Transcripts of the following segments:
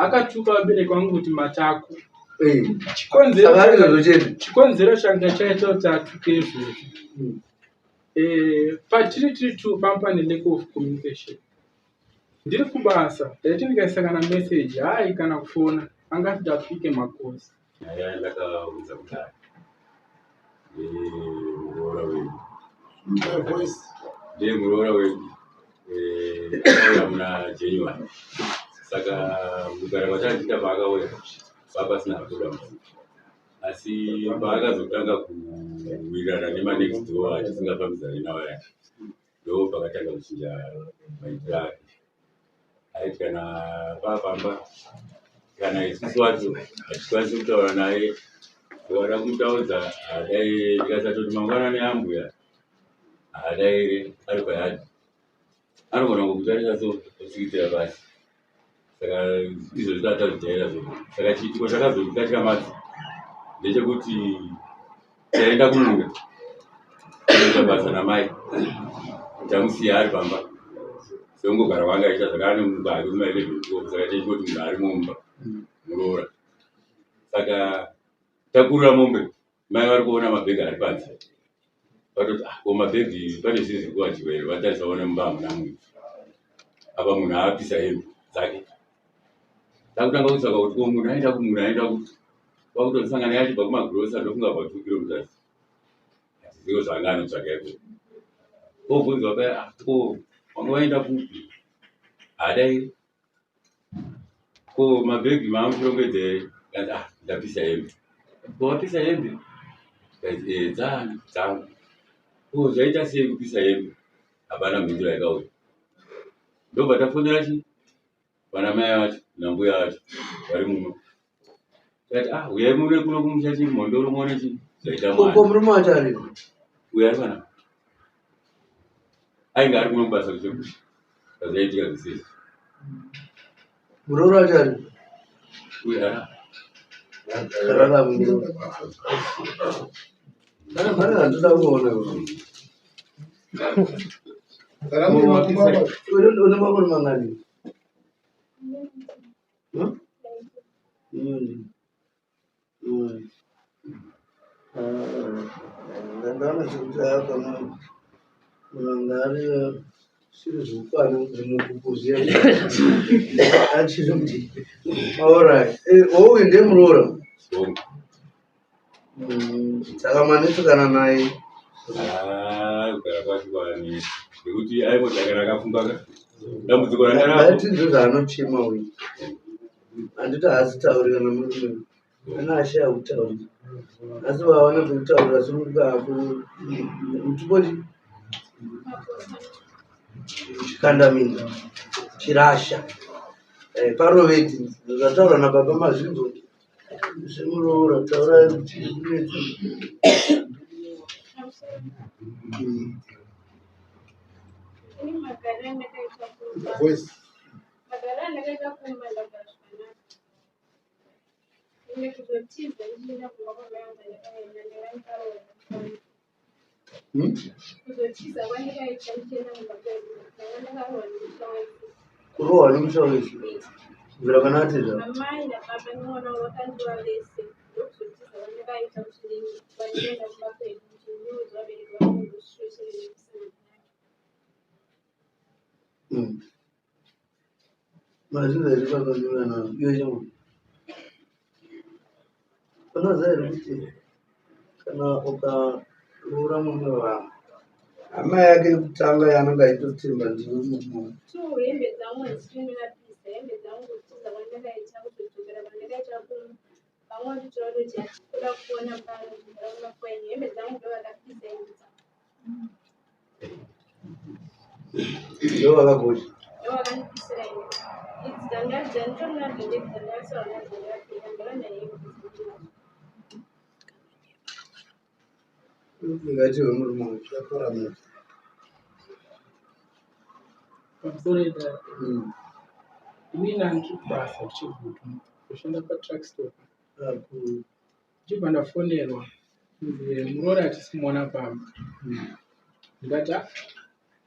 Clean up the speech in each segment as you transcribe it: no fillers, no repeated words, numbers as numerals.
Akatuka vabereki vangu kuti matako. Eh. Chikonzero Saka ari izvozvo chete. Chikonzero changa chaita kuti atuke izvozvo. Patiri tiri two panga pane lack of communication. Ndiri kubasa ndaiti ndikaisa kana message hayi kana kufona anga asingapike makosi. Nyaya yandakaudza kudare ndeyemuroora wedu ndeyemuroora wedu akauya muna January saka kugara kwataiita paakauya papasina kubuda asi paakazotanga kuwirirana nemanext door atisingafambidzani nawo aya ndo pakatanga kuchinja maitiro ake. Aiti kana papamba kana isusu wacho hatikwanisi kutaura naye ukada kumutaudza haadai ndikasatoti mangwanani ambuya haadaire ari payadhi anogona kukutarisa so otsikitsira pasi saka izvozvi tatazvijaira zvo saka chiitiko chakazondikatyamadza ndechekuti taenda kumunda kunoita basa namai tamusiya ari pamba seungogara kwanga achiita zvakaane mumba hake kuma 11 12 saka techingoti munhu ari mumba muroora saka takurura mombe mai vari kuona mabhegi ari panze vatoti ah ko mabhegi pane zviri zviri kuwadyiwa here vatarisa vaona mumba hamuna munhu apa munhu aapisa hembe dzake takutanga kutsvaka kuti ko munhu aenda kumunhu aenda kuti kwakutosangana yachibva kumagirosa ndofunga about 2 kilometers hatizivo zvaanga anotsvaka ikoko kobvunzwa paya ah ko wanga waenda kupi haadai ko mabhegi maamuchirongedza here kanzi ah ndapisa hembe ko wapisa hembe kanzi eh dzani dzangu ko zvaita sei kupisa hembe hapana mhinduro yakauya ndobva tafonera chi vana mai vacho nambuya vacho vari muno tikati ah uyai muno kuno kumusha chi mhondoro muone chi zvaita Ko mwana murume wacho ari uyo ari pana ainge ari kuno kubasa kuchekusha zvaitika zvisizvo Muroora wacho ari uyo ara karara muroora. Kana pane zvandoda kuona. Une makore mangani? Huh? Ah, ndaona sekuti apa munhu anga ari zviri zvekukwana zvimukukuziya achiri kuti alright ouyu ndiye muroora Bongo. Saka manetsekana naye. Ah, kugara kwacho kwanetsa nekuti aingoti akana akafunga ka dambudziko ranga rako But ndizvo zvaanochema uyu handiti haasi tauri kana murume ana ashaya kutaura asi vawana pekutaurira sununguka hako mutipoti chikandamina chirasha Eh, paroveti zvataura nababa mazvinzwa zvemuroora taurai kuti zvinetsa. Ini magariro andakaita kumba Voice. Magariro andakaita kumba ndagara zvakanaka. Ine kuzotiza ndichienda kumba kwamai vangu ndakaenda ndanga ndakaroorwa. Kuzotiza kwandakaita ndichienda kumba kwedu ndanga ndakarohwa nemusha wese. Kurohwa nemusha wese kubvira pana atezvara. Amai nababa nemwana wavo vakandirova vese ndokuzotiza kwandakaita kuti kwandienda kumba kwedu kuti ndinoudza vabereki vangu ndosvosvere nekusangana nacho. Mazvinzwa here baba kana iwe chama? Unoziva here kuti kana ukaroora murume wevanhu hama yake yekutanga yaanenge achitotemba ndiwe murume. Two hembe dzangu handichiri ndakapisa hembe dzangu kutiza kwandakaita kuzodzokera kwandakaita kumba vamwe vachitaura kuti kuda kuona pano kudzokera kumba kwenyu hembe dzangu ndovakapisa hembe dzangu. Ndivo vakagocha. Ndovakandipisa hembe idzi dzanga dzanditori nadzo ndedzi dzandakasaura nadzo ndakapfeka ndavana hembe dzandinadzo. Ngati wemurume wacho. Pamusoro idare. Inini handiri kubasa kuChegutu ndoshanda patruck stop. Ndichibva ndafonerwa kunzi muroora hatisi kumuona pamba. Ndikati ah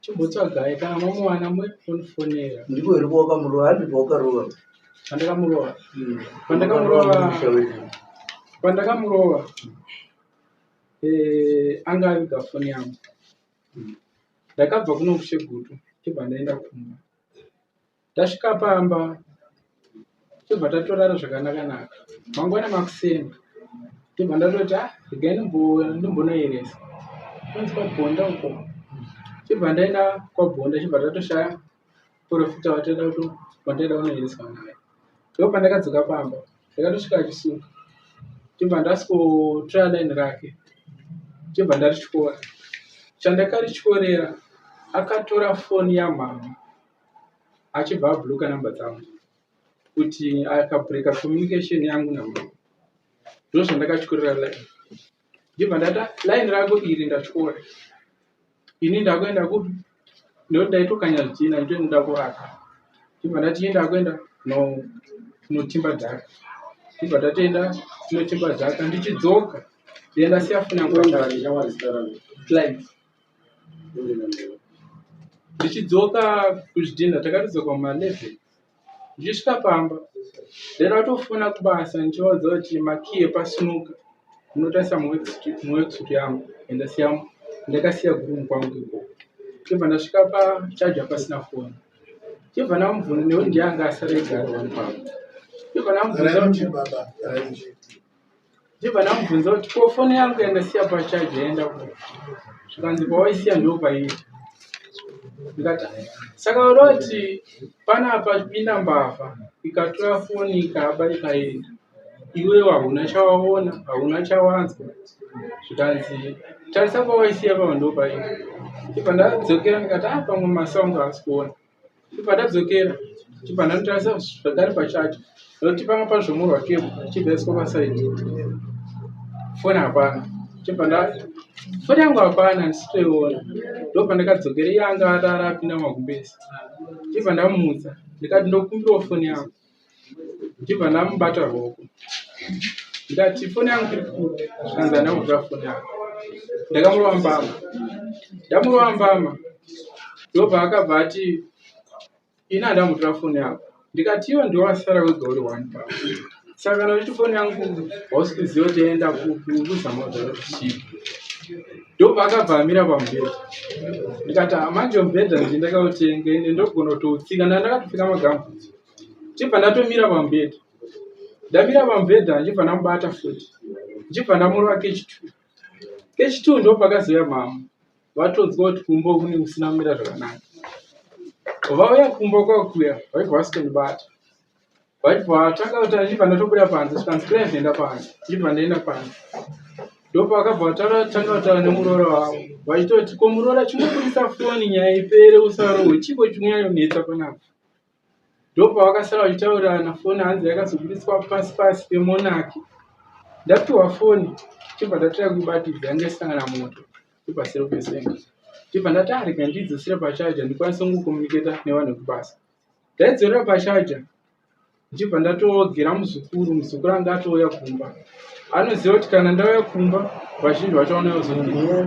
chimbotsvagai kana mamuwana mundifonera. Ndiko here kwawakamurova? Handi pawakaroora. Pandakamurova, pandakamurova, pandakamurova, anga aviga foni yangu. Ndakabva kuno kuChegutu, chibva ndaenda kumba. Ndasvika pamba, chibva tatorara zvakanaka naka. Mangwana makuseni, chibva ndatoti, ah, regai ndimbonoyeresa. Kunzi kwaBhonda uko. Chibva ndaenda kwaBhonda, chibva tatoshaya profita wataida kuti wandaida kunoyereswa naye. Ndopandakadzoka pamba, ndakatosvika achisuka. Chibva ndasikotora line rake, chibva ndarityora. Chandakarityorera, akatora foni yamama achibva abhuloka namba dzangu kuti akabreaka communication yangu namama. Ndozvandakatyorera line. Ndibva ndati line rako iri ndatyora. Ini ndakuenda kupi? Nekuti ndaitokanya zvidhina nditoenda kuvaka. Ndibva ndati ini ndakuenda kunotimba dhaka. Ndibva ndatoenda kunotimba dhaka. Ndichidzoka ndiye ndasiya foni yangu Clive. Ndichidzoka kuzvidhina takatodzoka kuma 11. Ndichisvika pamba ndaida kutofona kubasa ndichivaudza kuti makiyi epasinuka ndinotarisa muworksuit yangu yandasiya ndakasiya kuroom kwangu ikoko. Ndobva ndasvika pachaja pasina foni. Ndobva ndamubvunza nekuti ndiye anga asara ega ari one pamba. Ndobva ndamubvunza kuti ndobva ndamubvunza kuti ko foni yangu yandasiya pachaja yaenda kupi? Zvikanzi pawaisiya ndopairi. Ndikati saka uroti panapa pinda mbavha ikatora foni ikaba ikaenda, iwewe hauna chawaona, hauna chawanzwa. Zvikanzi tarisa pawaisiya pava ndopairi. Ndobva ndadzokera ndikati ah, pamwe maso angu haasi kuona. Ndobva ndadzokera chibva ndanotarisa zvakare pachaja nekuti panga pazvomorwa kebu chibva yaiswa pasaidi. Foni hapana. Chibva nda foni yangu hapana ndisitoiona. Ndopandakadzokera iye anga arara apinda mumagumbezi. Chibva ndamumutsa ndikati ndokumbirawo foni yangu. Ndibva ndamubata ruoko ndikati foni yangu iri kupi? Zvikanzi handina kutora foni yako. Ndakamurova mbama. Ndamurova mbama ndobva akabva ati ini handina kutora foni yako. Ndikati iwe ndiwe wasara wega uri one papa. Saka kana uchiti foni yangu hausi kuziva kuti yaenda kupi uri kuzama kutaura kuti chii. Ndobva akabva amira pamubhedha. Ndikati ah, manje mubhedha ndini ndakautenga ende ndogona kutoutsika. Ndakatopfeka magambutsi. Ndichibva ndatomira pamubhedha. Ndamira pamubhedha ndichibva ndamubata futi. Ndichibva ndamurova kechi2. Kechi2 ndopakazouya mama. Vatonzwa kuti kumba kune kusina kumira zvakanaka. Vauya kumba kwakuya vaibva vasitondibata. Vaibva vatanga kuti ndichibva ndatobuda panze zvikanzi Clive enda panze. Ndichibva ndaenda panze. Ndopavakabva vatanga kutaura nemuroora wavo. Vachitoti ko muroora chingobudisa foni nyaya ipere usarohwe chiko chikunyanyonetsa panapa. Ndopavakasara vachitaurirana foni hanzi yakazobudiswa pasi pasi pemonaki. Ndapiwa foni chibva ndatanga kuibatidza yanga isangana moto ipasero pesenga. Chibva ndati ah rega ndiidzosere pachaja ndikwanise kungokomuniketa nevanhu vekubasa. Ndaidzorera pachaja ndichibva ndatogera muzukuru, muzukuru anga atouya kumba. Anoziva kuti kana ndauya kumba vazhinji vachaona vozondida.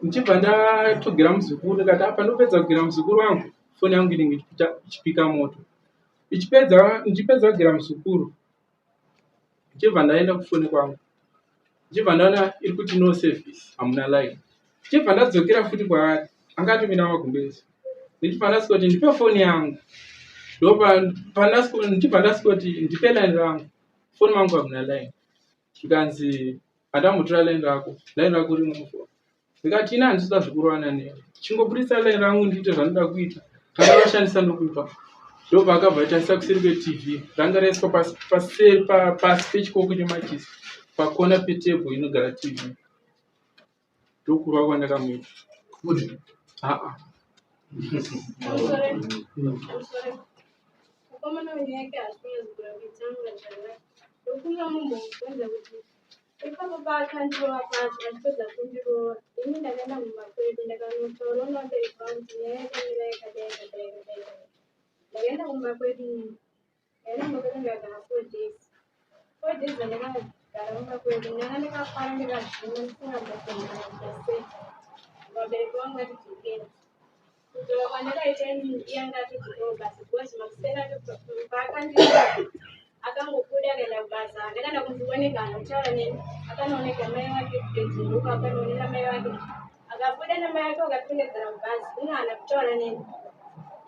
Ndichibva ndatogera muzukuru ndikati apa ndopedza kugera muzukuru wangu foni yangu inenge ichipika moto. Ichipedza ndichipedza kugera muzukuru ndichibva ndaenda kufoni kwangu ndichibva ndaona iri kuti no service hamuna line. Ndichibva ndadzokera futi kwaari anga atomira magumbezi. Ndichibva ndasvika kuti ndipe foni yangu ndichibva ndasvika kuti ndipe line rangu foni mangu hamuna line. Zvikanzi handambotora line rako, line rako riri mufoni. Ndikati ini handisi kuda zvekurovana newe, chingobudisa line rangu ndiite zvandinoda kuita, kana washandisa ndokupa. Ndobva akabva atarisa kuseri kweTV ranga raiswa paseri pasi pechikoko chemachisi pakona petable inogara TV. Ndokurova kwandakamuita. Kuti? Aa. Mukomana wenyaya haasi kunyatsokurambidza zvakanaka. Ndofunga mumbomubvunza kuti ipapo paakandirova pacho achipedza kundirova ini ndakaenda kumba kwedu ndakanotaurawo nevabereki vangu kuti nyaya yakamira yakadai yakadai yakadai yakadai. Ndakaenda kumba kwedu inini. Ndakaenda kumba kwedu ndikagara 4 days. 4 days dzandakagara kumba kwedu ndanga ndakafara ndikazvima ndisingambofembera sei. Vabereki vangu vatidzokera. Kudzoka kwandakaita inini iye anga atodzokawo basa because makuseni acho paakandiona akangobuda akaenda kubasa ndakaenda kunzioneka haana kutaura neni akanooneka mai vake kugedhi ndoko akanoonera mai vake akabuda namai vake vakapindedzera mubhazi ini haana kutaura neni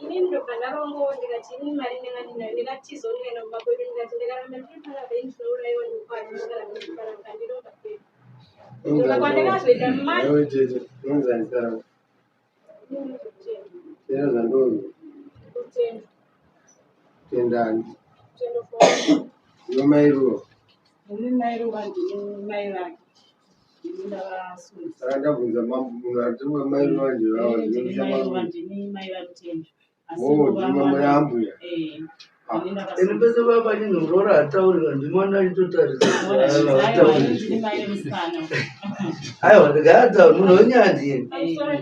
inini ndobva ndarongowo ndikati inini mari ndanga ndinayo ndikatizawo ndikaenda kumba kwedu ndikati ndakaramba ndiri panapa ini ndinourayiwa ndokwacho ndakaramba ndiri panapa ndiromba kwedu kudzoka kwandakazoita mari Tenda zvandonzwa. Tendani. Iwe mai Ruva. Ini mai Ruva ndini mai vake. Ndini ndavasunza. Saka ndabvunza mambo munhu ati mai Ruva ndivava Ndini mai Ruva ndini mai vaRutendo. Asi Oh, Ruva ndimi mwana- mai ambuya. Eh, Ah. ndini Ini ndavasunza. pese papa chinhu atauri ndimwana achitotarisa Aiwa, atauri. ndini mai vemusikana. Aiwa ndikaatauri munhu wenyanzi yeni. Pamusoro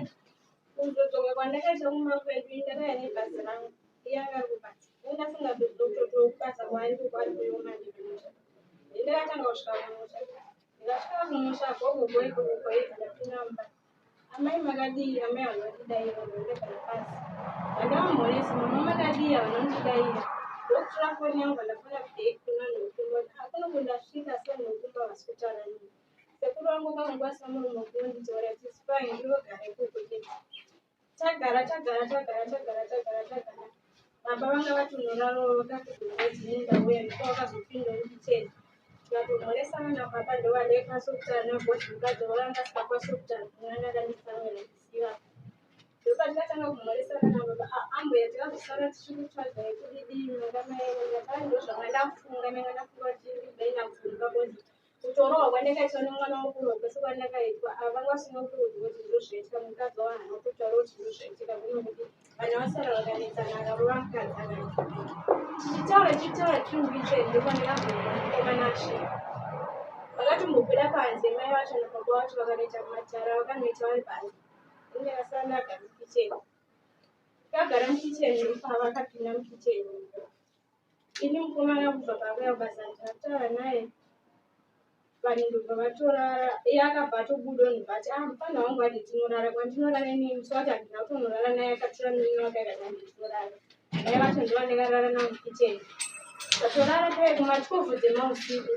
kuzodzoka kwandakaita kumba kwedu ndakauya nebhazi rangu iye anga ari kubasa ini ndasingatozototoo kubasa kwaari kwaari kuiona ndikumusha ini ndakatanga kusvika kumusha ndikasvika kumusha gogo ikoko kwaibva ndapinda mumba amai makadii amai vanondidaira vanondagara pasi ndakavamhoresa mama makadii vanondidaira ndokutora foni yangu ndafona back kuna nhokumba hakuna kundasvika asi vanhokumba vasi kutaura neni sekuru vangu vakangwasa muromo kunditaura kuti fine ndinogara ikoko chete tagara tagara tagara tagara tagara tagara baba vanga vatonorarawo vakatozoti ini ndauya ndipo vakazopinda mukicheni tikatomhoresana nababa ndovandakwanisa kutaura navo because mukadzi wavo anga asingakwanisi kutaura mwana akanditsamwira kuziva ndopatikatanga kumhoresana nababa ambuya tikazosara tichikutsvagai kudidii mangamai ndozvanga ndafunga ndanga ndafunga kuti ndibve nakumba because kutorohwa kwandakaitwa nemwana wakurohwa kwese kwandakaitwa ava vanga vasina kuudzwa kuti ndozvaitika mukadzi wavo haana kutotaura kuti ndozvaitika kuno kuti vana vasara vakanetsana akarova mukadzi akaita tichitaura tichitaura tiri mukicheni ndokwandakazonzwa mukomana asvika vakatombobuda panze mai vacho nababa vacho vakanoita matara vakanoita vari panze ini ndakasara ndagara mukicheni ndakagara mukicheni pavakapinda mukicheni ini mukomana kubva paakauya kubasa ndakataura naye vanhu ndobva vatorara iye akabva atobuda ndobva ati ah mufana wangu ati tinorara kwandinorara inini musi wacho handina kutonorara naye akatora munin'ina wake akati handi tinorara mai vacho ndova ndakarara navo mukicheni tatorara paye kuma12 dzemausiku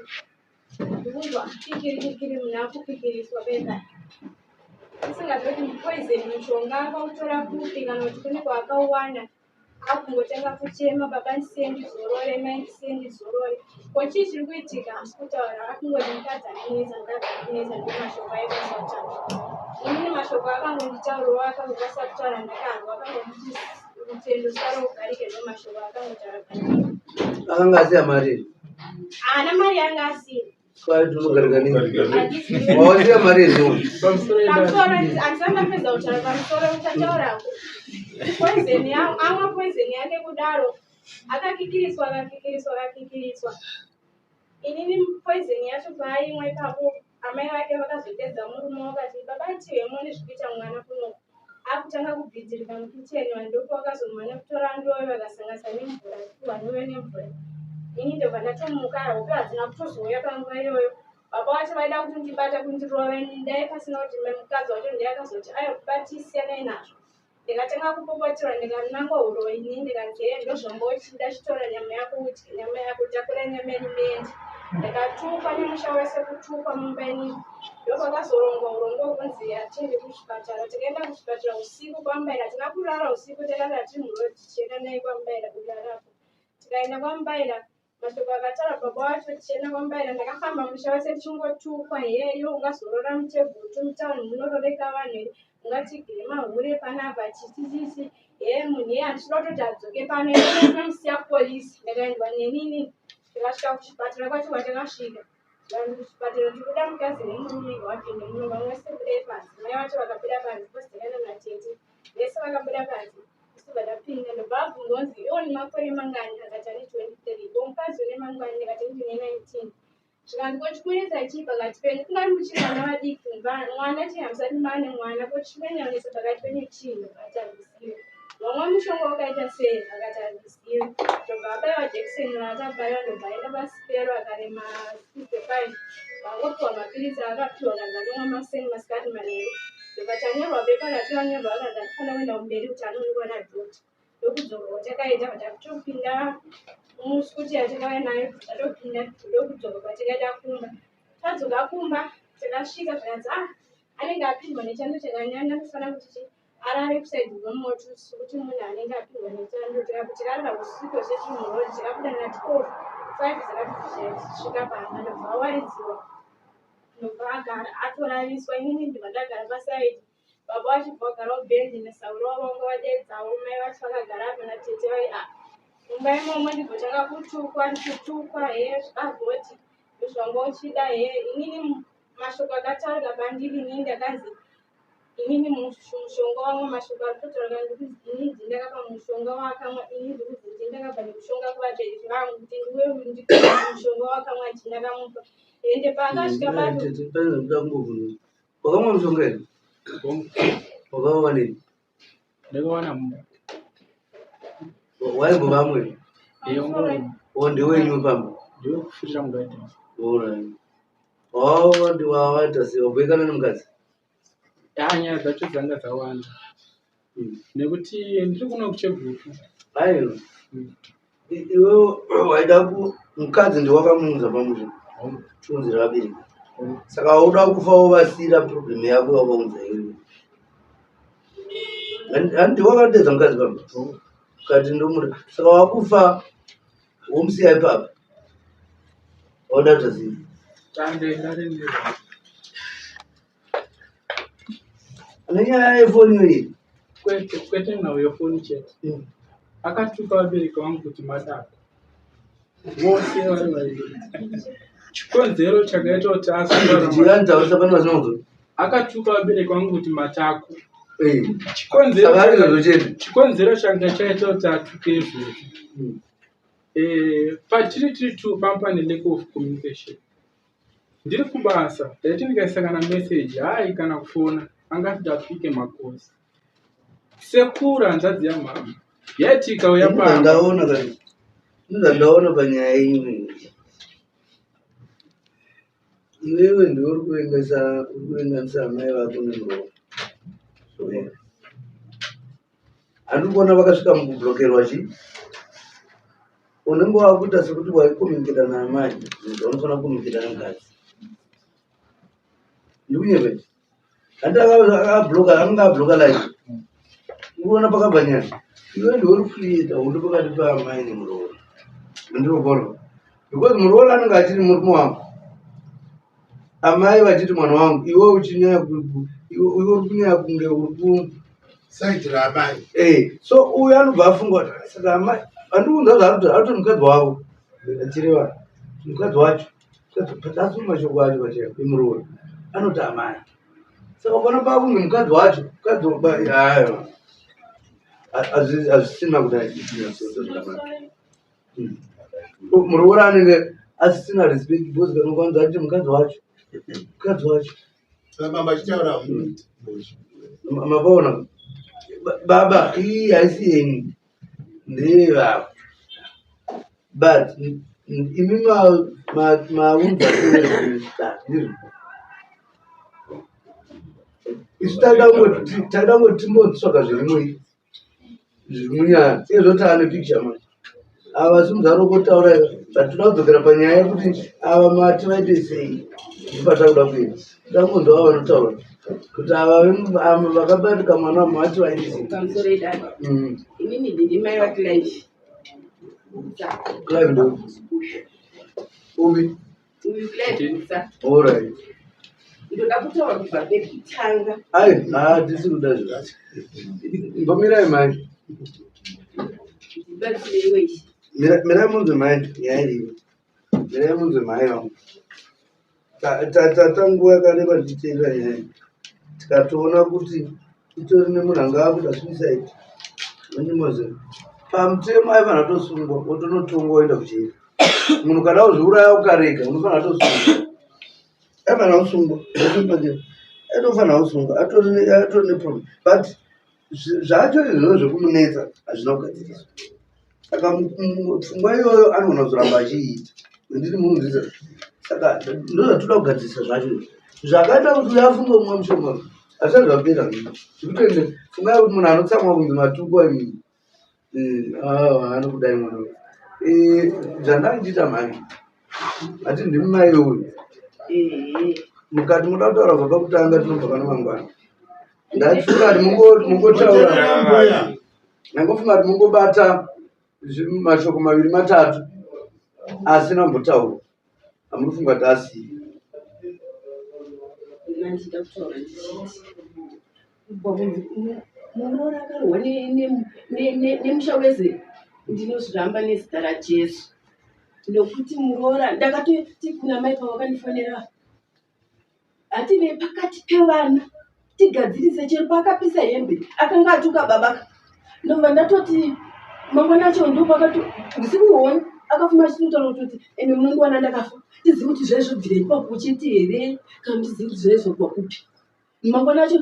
ndikunzwa kikiri kikiri munhu akukikiriswa peka tisingazivi kuti poison mushonga akautora kupi kana kuti kune kwaakauwana akungotanga kuchema baba ndisiye ndizorore mai ndisiye ndizorore ko chii chiri kuitika hasi kutaura akungoti mukadzi andinetsa mukadzi andinetsa ndo mashoko aikwanisa kutaura inini mashoko akangonditaurawo akangokwanisa kutaura ndakanzwa akangonditi rutendo saro ugarike ndo mashoko akangotaura pandiri Akanga asiya mari. haana mari yanga asina Kwai tinogarika nini? Handizivi. Wawasiya mari here? Pamusoro pamusoro handisati ndapedza kutaura pamusoro uchataura poison amwa poison yake kudaro akakikiriswa akakikiriswa akakikiriswa inini poison yacho paaimwa ipapo amai vake vakazotedza murume vakati baba tihemo nezvikuita mwana kuno akutanga kubhidzirika mukicheni vanhu ndopo vakazomhanya kutora ndove vakasanganisa nemvura piwa ndove nemvura ini ndobva ndatomuka hope hadzina kutozouya panguva iyoyo baba vacho vaida kutondibata kundirova ini dai pasina kuti mukadzi wacho ndiye akazoti aiwa batisiyanai nazvo ndikatanga kupopoterwa ndikanangwa huro ini ndikanzi hee ndozvambochida chitora nyama yako udye nyama yako takura nyama yenyu muende ndikatukwa nemusha wese kutukwa mumba inini ndopakazorongwa urongwa hwekunzi hatiende kuchipatara tikaenda kuchipatara usiku kwaMubaira hatina kurara usiku takarara tiri muroad tichienda naye kwaMubaira kurarapo tikaenda kwaMubaira mashoko akataura baba vacho tichienda kwaMubaira ndakafamba musha wese tichingotukwa heyo ungazorora muChegutu mutauni munororeka vanhu here ungatigire mahure panapa chichi chichi he munhu iye handichida kutoti adzoke pano inomusiya kupolisi ndakaendwa nenini tikasvika kuchipatara kwacho kwatakasvika vanhu kuchipatara tikuda mukadzi nemurume ngavapinde muno vamwe vese budai panze mai vacho vakabuda panze posi takaenda natete vese vakabuda panze isibva ndapinda ndobva abvunzwa kunzi iwo nemakore mangani akati ane 23 ko mukadzi une mangani ndikati ndine 19 zvikanzi ko chikunetsa chii pakati penyu kungari muchiri vana vadiki mwana chii hamusati mane mwana ko chikunyanyanetsa pakati penyu chii ndobva ati handizivi wamwa mushonga wakaita sei akati handizivi ndobva abaiwa jekiseni raakabaiwa ndobva aenda pasipero akarema 65 vangopiwa mapiritsi aakapiwa kanzi anomwa makuseni masikati manheru Ndobva tanyorwa bepa ratinonyorwa vakanzi hatifanira kuenda kumberi kuti anoonekwa nadhoti. Ndokudzoka kwatakaita tatopinda muskuti yatakauya nayo tatopinda ndokudzoka kwatakaita kumba. Tadzoka kumba takasvika zvikanzi ah anenge apindwa nechando chakanyanya anofanira kuti arare kusaidi kwemoto sekuti munhu anenge apindwa nechando. Tikarara usiku hwese tiri muroad tikabuda na 12 5 dzakati tichisvika pamba ndobva awaridziwa ndobva agara atorariswa inini ndobva ndagara pasaidi baba vachibva vagara kubhendi nesauro wavo vanga vadeedzawo mai vacho vakagara apa natete vari apa mumba imomo ndibvotanga kutukwa ndichitukwa hee zvakazoti ndozvanga uchida hee inini mashoko akataurika pandiri inini ndakanzi inini mushonga wamwe mashoko ari kutotaurika ndikuzi inini ndini ndakapa mushonga waakamwa inini ndikuzi ndini ndakabva nemushonga kuvabereki vangu kuti ndiwe mushonga waakamwa ndini ndakamupa ende paakasvika pato Wakamwa mushonga here? Wakawawanei? Ndakawana mumba. Waimbova amwe? O ndewenyu pamba? Ndewekufirira mugarden. Alright. Oh, ndiwawaita sei? Wabhoikana nemukadzi? Ya, nyaya dzacho dzanga dzawanda. Nekuti ndiri kuno kuChegutu. Aiwa. Iwe waida ku mukadzi ndiwakamuunza pamusha chiunzira vabereki saka wauda kufa wovasiira problem yako wakaunza iwe handi wakatedza mukadzi pamba ukati ndomuda saka wakufa womusiya ipapa wauda kuita sei Nenyaya yefoni iyi. Kwete, kwete nhau yefoni chete. Akatuka vabereki vangu kuti madako. Vose vari vaviri. Chikonzero chakaita kuti asataura. Ndiani pane vasina kunzwa? Akatuka vabereki vangu kuti matako. Eh. Chikonzero Saka izvozvo chete. Chikonzero changa chaita kuti atuke izvozvo. Eh, patiri tiri two panga pane lack of communication. Ndiri kubasa ndaiti ndikaisa kana message hayi kana kufona anga asingapike makosi. Sekuru hanzvadzi yamhamha yaiti ikauya pamba. Ndaona kani. Ndozvandaona panyaya yenyu iyi. Iwewe ndiwe uri kuvengesa uri kuvenganisa amai vako nemuromo. Handiri kuona vakasvika mukublokerwa chii unenge wakuita sekuti waikomuniketa naamai unofanira kukomuniketa nemukadzi ndikunyepe handi akabloka anga abloka life uona pakabva nyaya iwe ndiwe uri kuita hondo pakati paamai nemuroora ndinokorwa because muroora anenge achiri murume wangu amai vachiti mwana wangu iwe uchinyanya iwe uri kunyanya kunge uri ku saidi raamai eh so uyu anobva afunga kuti saka amai andiunza zvaari kuti atori mukadzi wavo achireva mukadzi wacho but asi mashoko acho pachena emuroora anoti amai saka ukaona pakunge mukadzi wacho mukadzi hayo hazvisina kudai zvakanaka Muroora anenge asisina respect because kana kwanzi ati mukadzi wacho mukadzi wacho Saka baba achitaura mapaona baba iyi haisi yenyu ndeyevavo but imi maunza ndizvo isu taida kungoti timbotsvaga zvirimo zviri munyaya sezvo taane picture manje ava simuzaro kutaura but toda kudzokera panyaya yekuti ava mati vaite sei ndipatakuda kuenda toda kunzwa ava vanotaura kuti ava vakabatika mwana mati vaite sei Pamusoro idada. Inini ndini mai vaClive. Clive ndo upi Uyu Clive Gutsa. Alright. Ndoda kutaura kubva pekutanga. Ai, hatisi kuda zvo. Imbomirai mai. Ndibatsireiwo ishi. Mirai munzwe mai nyaya iripo. Mirai munzwe mai vangu. Tata nguva yakareba tichiteerera nyaya iyi. Tikatoona kuti itori nemunhu anga akuita suicide. Ndimoze. Pamutemo aifanira kutosungwa otonotongwa oenda kujeri. Munhu kana uzviuraya ukarega unofanira kutosungwa. Aifanira kusungwa. Aitofanira kusungwa. Atori neproblem. But zvacho izvozvo zvekumunetsa hazvina kugadziriswa. Saka pfungwa iyoyo anogona kuzoramba achiiita. Ndiri munhu saka ndozvatoda kugadzirisa zvacho izvi. Zvakaita kuti uyo afunge kumwa mushonga uyu. Hazvisati zvapera. Zvikutoende fungai kuti munhu anotsamwa kunzi matukwa imi. Eh, anokudai mwana uyu. Eh, zvandandichiita mhani. Ati ndimi mai uyu. Mukati muda kutaura kubva pakutanga tinobva pano mangwana. Ndafunga kuti mungotaura. Ndangofunga kuti mungobata mashoko maviri matatu asina kumbotaurwa amunofunga kuti asii. Ndandida kutaura ndichiti kubva kunzi muroora akarohwa nemusha wese ndinozviramba nezita raJesu nokuti muroora ndakatoti kuna mai pavakandifonera Hative pakati pevana tigadzirise chero paakapisa hembe akanga atuka baba ndobva ndatoti mangwana acho ndopakati usiku hwone akafuma achitotaura kutoti ende munondiwana ndakafa tizive kuti zvaizvobvira ipapo chete here kana tizive kuti zvaizobva kupi mangwana acho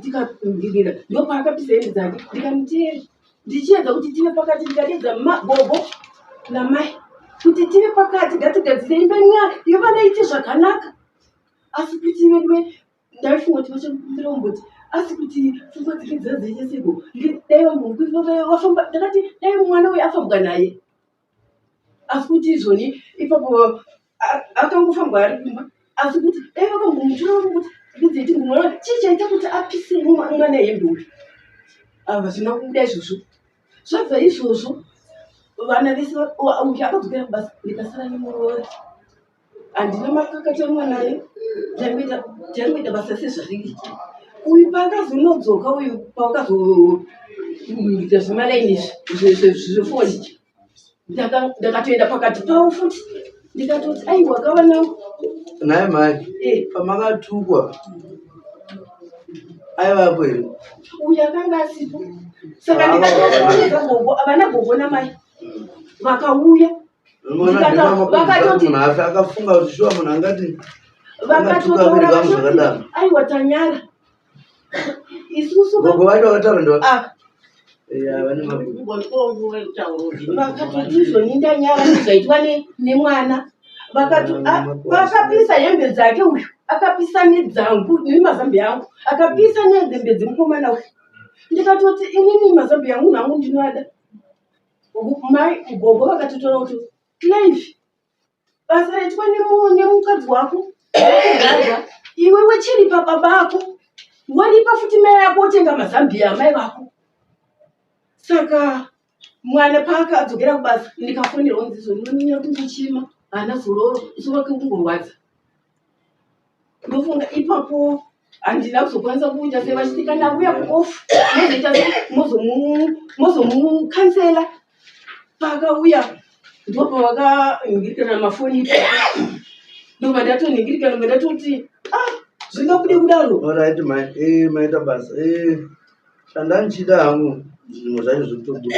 tikangirira ndopaakapisa hembe dzake ndikamuteera ndichiedza kuti tive pakati ndikadedza gogo namai kuti tive pakati ngatigadzire imba yevana ite zvakanaka asi kuti veduwe ndaifunga kuti vachakumbira umboti asi kuti pfungwa dzake dziva dziite seko dai vambofamba ndakati dai mwana uyu afambwa naye asi kuti izvoni ipapo akangofambwa ari kumba asi kuti dai vakambomutora kuti ndidzeiti mwana chii chaita kuti apise mwana hembe uyu ava zvina kubuda izvozvo zvabva izvozvo vana vese uyu akadzokera kubasa ndikasara nemuroora handina makakatanwa naye taingoita basa sezvariri uyu paakazonodzoka uyu paakazoita zvemalaini izvi zvefoni ndakatoenda pakati pavo futi ndikatoti aiwa kavana nhai mhai eh. pamakatukwa aivapo here uyu akanga asipo saka ndikatofonera gogo vana gogo namai vakauya vakatoti munhu afe akafunga kuti shuwa munhu angati vakatotaura zvakadaro aiwa tanyara isusu gogo vacho vakataura ndo ah. Vakatoti izvoni ndanyara nezvaitwa nemwana vakati ah, akapisa hembe dzake uyu akapisa nedzangu nemazambi angu akapisa nehembe dzemukomana uyu ndikatoti inini mazambi angu nangu ndinoada mai gogo vakatotaura kuti Clive basa raitwa nemukadzi wako kugadza iwe wechiripa baba ako waripa futi mai ako wotenga mazambiya amai vako saka mwana paakadzokera kubasa ndikafonerwa nzizo ndinonyanya kungochema haana zororo musoro wake kungorwadza ndofunga ipapo handina kuzokwanisa kuita sei vachiti kana auya kuoff mozoita sei mozomukansela paakauya ndopavakaningirikana mafoni ipapo ndobva ndatoningirikana ndobva ndatoti ah zvingabude kudaro Alright, mai, eh, maita basa. Eh, chandandichida hangu zvimwe zvacho zvekutobuda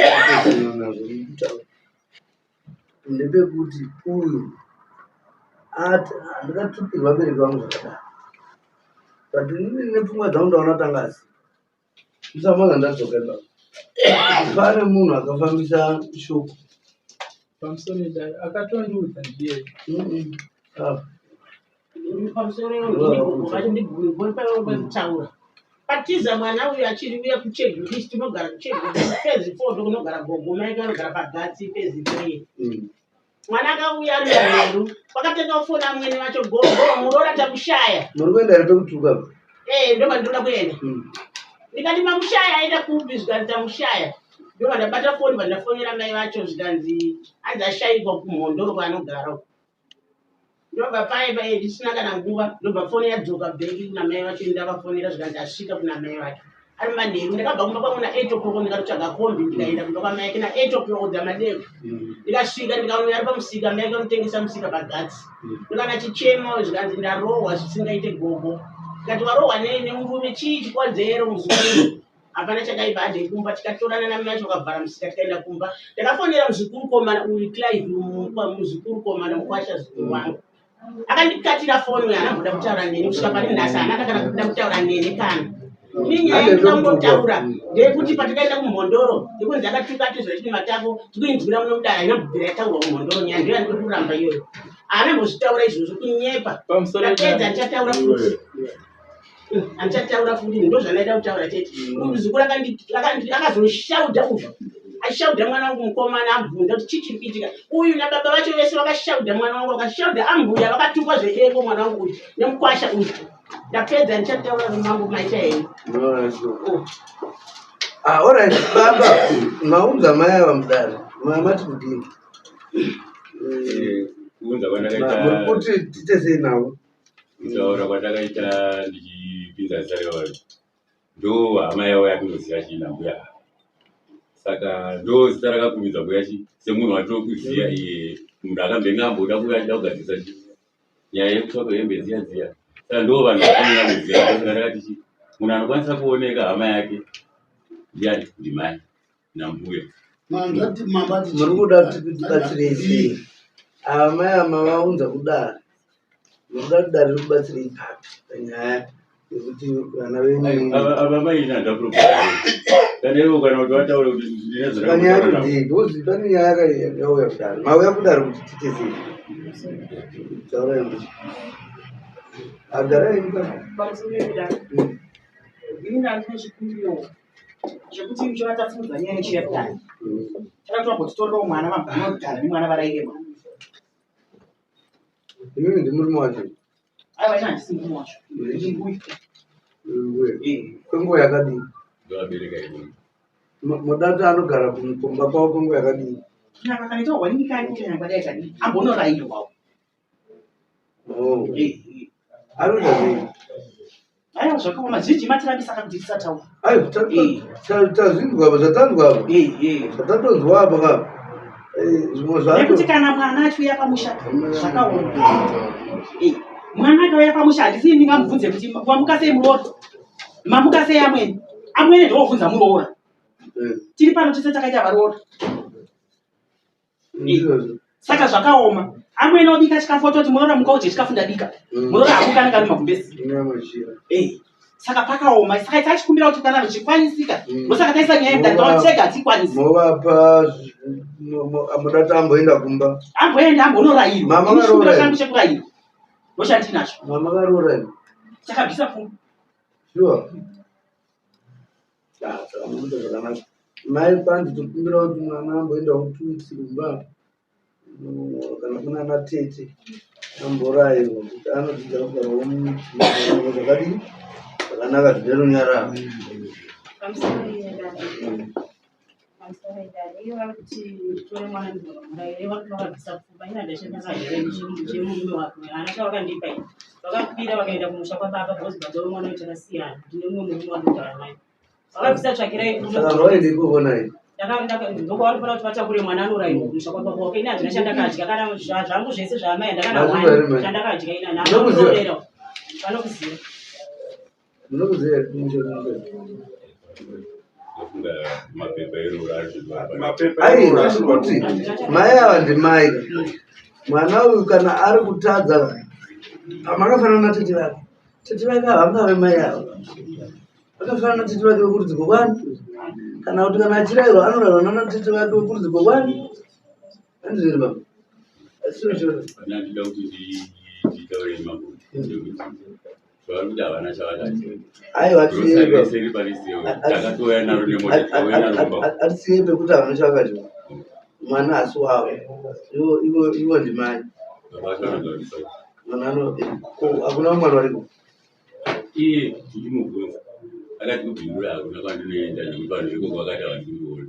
nazvo kutaura. Ndepekuti uyu ati ndakatukirwa vabereki vangu zvakadai but inini nepfungwa dzangu ndaona tanga asi musamanga ndadzoka ipapo pane munhu akafambisa shoko pamusoro dai akatondiudza ndiye ah. Pamusoro ndigugotaura patiza mwana uyu achiri uya kucheguti tinogara kucheguti fezi fo ndokunogara gogo mai kanogara pagatsi fezi three mwana akauya ari manheru kwakatenga foni amwene vacho gogo muroora takushaya muri kuenda here pekutuka ee ndobva ndinoda kuenda ndikati mamushaya aenda kupi zvikanzi tamushaya ndobva ndabata foni vandafonera mai vacho zvikanzi hanzi ashaikwa kumhondoro kwaanogara uko Ndobva paye paye ndisina kana nguva ndobva foni yadzoka bheki kuna mai vacho ndavafonera zvikanzi asvika kuna mai vake ari manheru ndakabva kumba kwangu na 8 o'clock ndikatotsvaga kombi ndikaenda kumba kwamai ake na 8 o'clock dzamadeko ndikasvika ndikaona ari pamusika mai ake vanotengesa musika pagatsi ndikana chichema zvikanzi ndarohwa zvisingaite gogo ndikati warohwa nei nemurume chii chikonzero muzukuru Hapana chakaipa handei kumba tikatorana namai vacho vakavhara musika tikaenda kumba. Ndakafonera muzukuru komana uyu Clive muzukuru komana mukwasha zukuru wangu. Akandikatira foni uyu haana kumboda kutaura neni kusvika pari nhasi haana kana kuda kutaura neni kana. Ini nyaya yandingangotaura ndeyekuti patakaenda kumhondoro yekunzi akatuka atizwa chine matako tikuinzwira muno mudare haina kubvira yataurwa kumhondoro nyaya ndiyo yandiri kuramba iyoyo. Haana mbozvitaura izvozvo kunyepa. Pamusoro Ndapedza ndichataura futi. Handichataura futi, ndo zvandaida kutaura chete. Uyu muzukuru akazoshaudha uyu, ashaudha mwana wangu mukomana, abvunza kuti chii chiri kuitika. Uyu nababa vacho vese vakashaudha mwana wangu, vakashaudha ambuya, vakatukwa zvedengo mwana wangu uyu nemukwasha uyu. Ndapedza, ndichataura mambo, maita henyu. Ah, alright, baba, maunza mai ava mudare, mati kudini? Kuunza kwandakaita, Muri kuti tiite sei navo? Kutaura kwandakaita ndichipinza zita revanhu, ndo hama yavo yatinoziva chii nambuya ava, saka ndo zita rakakumidza mbuya chi semunhu watinokuziva iye, munhu akambenge amboda kuuya achida kugadzirisa chi nyaya yekutsva kwehembe dziya dziya. Saka ndo vanhu vafanira kuziva. Saka ndakati chi munhu anokwanisa kuoneka hama yake ndiani? Ndimai nambuya. Muri kuda kuti tibatsirei sei ava mai ava mavaunza kudare? Muri kuda kuti dare rikubatsirei papi panyaya yekuti vana venyu? Ava mai ina handina kana ivo kana kuti vataure kuti ndine Saka nyaya yacho ndei? Because pane nyaya yakauya kudare. Mauya kudare kuti tiite sei? Taurai mbuya. Agarai henyu. Pamusoro pekudaro, ini ndandine chikumbiro chekuti muchiona tasimudza nyaya yechiya kudare, takatora mbotitorerawo mwana, vambanogara nemwana, varaire mwana. Imimi ndimurume wacho? Aiwa, ina handisi murume wacho, ndiri mbuya. Mbuya. Kwenguva yakadii? Ndovabereka inini. Moda kuti anogara kumba kwavo kwenguva yakadii? Nyaka kanaita hwanini kani, nyangwe kwadai kadii, ambonorayirwawo. Oh. Anoita sei? Aiwa, zvakaoma, zhinji matirambisa kakuti tisataura. Aiwa, tazvinzwa apa, zvatanzwa apa, zvatatonzwa apa ka. Zvimwe zvacho Nekuti kana mwana achiuya pamusha zvakaoma. Mwana akauya pamusha, handisi ndingamubvunze kuti wamuka sei muroora, mamuka sei amwene. Amwene ndovobvunza muroora. Tiri pano tese takaita varoora. Ndizvozvo. Saka zvakaoma, amwene obika chikafu, ototi muroora muka udye chikafu ndabika. Muroora amuka anenge ari magumbezi. Inyamashira. Saka pakaoma, saka tachikumbira kuti kana zvichikwanisika, ndosaka taisa nyaya yemudare, tega hatikwanisi. Movapa muda kuti amboenda kumba? Amboenda, ambonorayirwa. Mama Ini chikumbiro varoora changu chekurayirwa ndochandinacho. Mama varoora here? Takabvisa pfuma. Sure. Ah, saka munoita zvakanaka. Mai, kwanzi tokumbira kuti mwana amboendawo 2 weeks kumba, kana kuna ana tete, amborayirwa kuti anodzidza kugarawo zvakadii, zvakanaka, zvine runyararo. Pamusoro yedare, pamusoro yedare, iyo vari kuti tore mwana ndizomuraire, vari kuti vakabvisa pfuma. Ina ndachandakadya chemurume wake, haana chavakandipa ini. Vakakwira vakaenda kumusha kwababa, because baba vemwana uyu takasiyana, ndine mumwe murume wandogara naye. Vakabvisa tsvakirai. Saka vaende ikoko naye? Ndokwavari kufanira kuti vatakure mwana anorayirwa kumusha kwababa wake. Ini handina chandakadya, kana zvangu zvese zvaamai handakana Mazviva here, mai? chandakadya ina. Munokuziva? Nhaorera vanokuziva. Munokuziva here kumusha kumusha? Ndofunga mapepa eroora ari Mapepa Ai, eroora tiri kuti mai ava ndimai. Mwana uyu kana ari kutadza, makafanana natete vake. Tete vake ava vangave mai ava. Vakafanana natete vake vekurudzi kwani? Kana kuti kana achirayirwa, anorayirwa nana tete vake vekurudzi kwani? Andizveri baba. Asiro chiro. Pana ndida kuti nditaure mambo ndekuti zvavari kuti havana chavakati. Aiwa, Grocery rese iri palist iyo, takatouya naro nemota, tauya naro kumba. Atisiyei pekuti havana chavakadya. Mwana asi wavo. Ivo ndimai. Baba vacho vanogara kuSouth. Mwana ano ko hakuna mwana wariko? Iye tichimubvunza akati kubhindura hakuna kwandinoenda nekuti vanhu vekoko vakati havasi kundiona.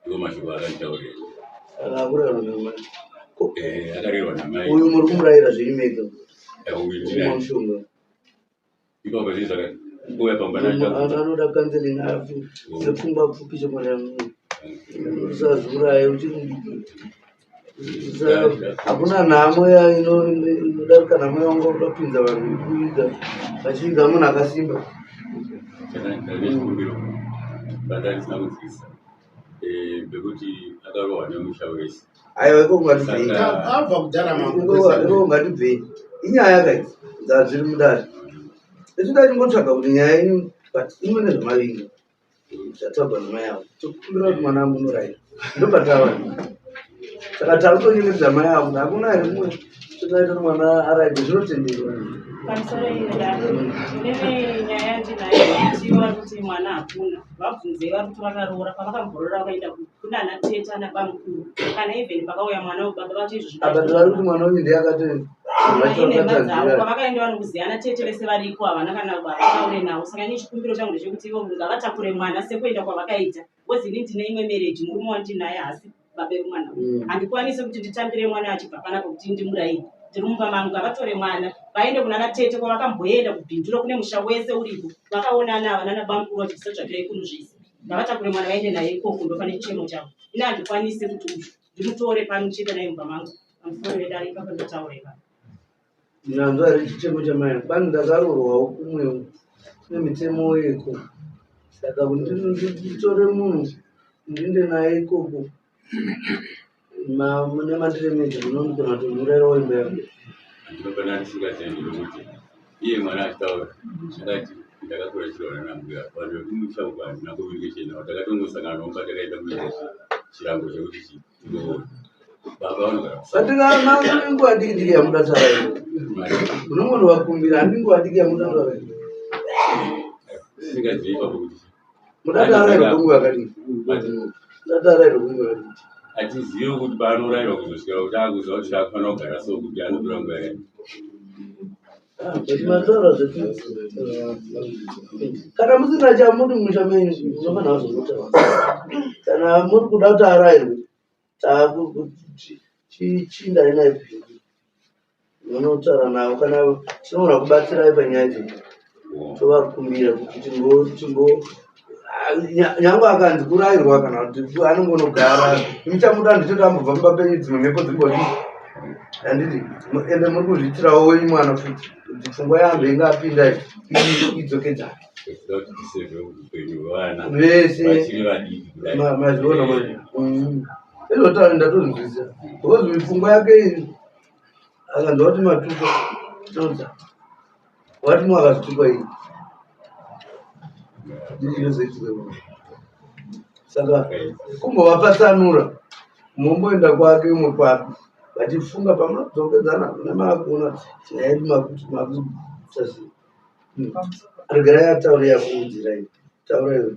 Ndiwo mashoko akanditaurira. Saka akurayirwa namai. Akarerwa namai. Uyu muri kumurayira zvenyu mega? Uyu Kumwa ndinaye. mushonga. Ipapo zvii zvakati kuuya pamba Anoda counseling afu nepfungwa pfupi chemwana. Usazviuraye uchiri mudiki. Hakuna nhamo inodarika nhamo yawanga uda kupinza vanhu kuviga, vachiviga munhu akasimba. Ndane chikumbiro pandandisina kunzwisisa pekuti akarohwa nemusha wese. Aiwa, iko ngatibvei. Abva kudhara mambo. Iko ngatibvei, inyaya kaidzi dzadziri mudare. Isu tachingotsvaga kuti nyaya yenyu, but imwe nezvamavinga zvataurwa namai avo, tokumbira kuti mwana amunorayira, ndopatava. Saka takutonyengetedza mai avo kuti hakuna here mumwe. Tingaita kuti mwana arairwe zvinotenderwa. Pamusoro iyo dare, ndine nyaya yandinayo yekuti vari kuti mwana hakuna. Vabvunzei vari kuti vakaroora, pavakamboroora vakaenda kunana tete ana bamukuru. Kana even pakauya mwana baba vacho izvo Apa vari kuti mwana uyu ndiye akati vacho inhema dzavo vakatanzira. kwavakaenda vanokuziyana tete vese variko havana kana vataure navo saka ini chikumbiro changu ndechekuti ivo ngavatakure mwana sekuenda kwavakaita because ini ndine imwe marriage murume wandinaye haasi baba vemwana uyu handikwanisi kuti nditambire mwana achibva panapa kuti ndimurayire ndiri mumba mangu ngavatore mwana vaende kunana tete kwavakamboenda kubhindura kune musha wese uriko vakaonana ava nana bamukuru vachibvisa tsvakirai kuno zvese ngavatakure mwana vaende naye ikoko ndopane chichemo chavo ini handikwanisi kuti uyu ndimutore pano chete naye mumba mangu pamusoro vedare ipapo ndotaura ipapo. Ndanzwa here chichemo chamai kwani ndakaroorwawo kumwewo kune mitemo yeko saka kuti nditore munhu ndiende naye ikoko mune mandiremedza munondigona kuti murairawo imba yangu. Ndinopana ndisingatendi nokuti iye mwana achitaura akati ndakakura chirona nambuya vanhu vekumusha uku handina communication navo takatongosangana nomba takaita kuita chirango chekuti tingoona baba vanogara But nguva diki diki yamuda taura iyo munongonovakumbira handi nguva diki yamuda taura iyo tisingazivi ipapo kuti muda taura iro kwenguva yakadii muda taura iro kwenguva yakadii hatizivi kuti paanorayirwa kuzosvika kuti akuziva kuti ndakufanira kugara so kuti anotora nguva yakadii. But mataura zveti kana musina chamuri mumusha menyu munofanira kuzonotaura kana muri kuda kuti arairwe chiindai naye kubhindu munotaura navo kana tinogona kubatsirai panyaya idzodzo tovakumbira kuti timbo nyangwe akanzi kurairwa kana kuti anongonogara muchamuda ndichoti ambobva mumba penyu dzimwe mhepo dzimbodii handiti ende muri kuzviitirawo wenyu mwana futi kuti pfungwa yambe ingapinda idzokedzana Toda kuti tisevhe upenyu hwevana vese vachiri vadiki kudai. Mazviona manje izvotaura ndatozvinzwisisa because pfungwa yake iyi akanzwa kuti matuko todza wati mwe akazotukwa iyi ndinozoitika saka kumbovapatsanura momboenda kwake umwe kwake vachifunga pamunodzokedzana mune maakuona nyaya yedu makuti makutasii regerai ataure yakuudzirai taura iwe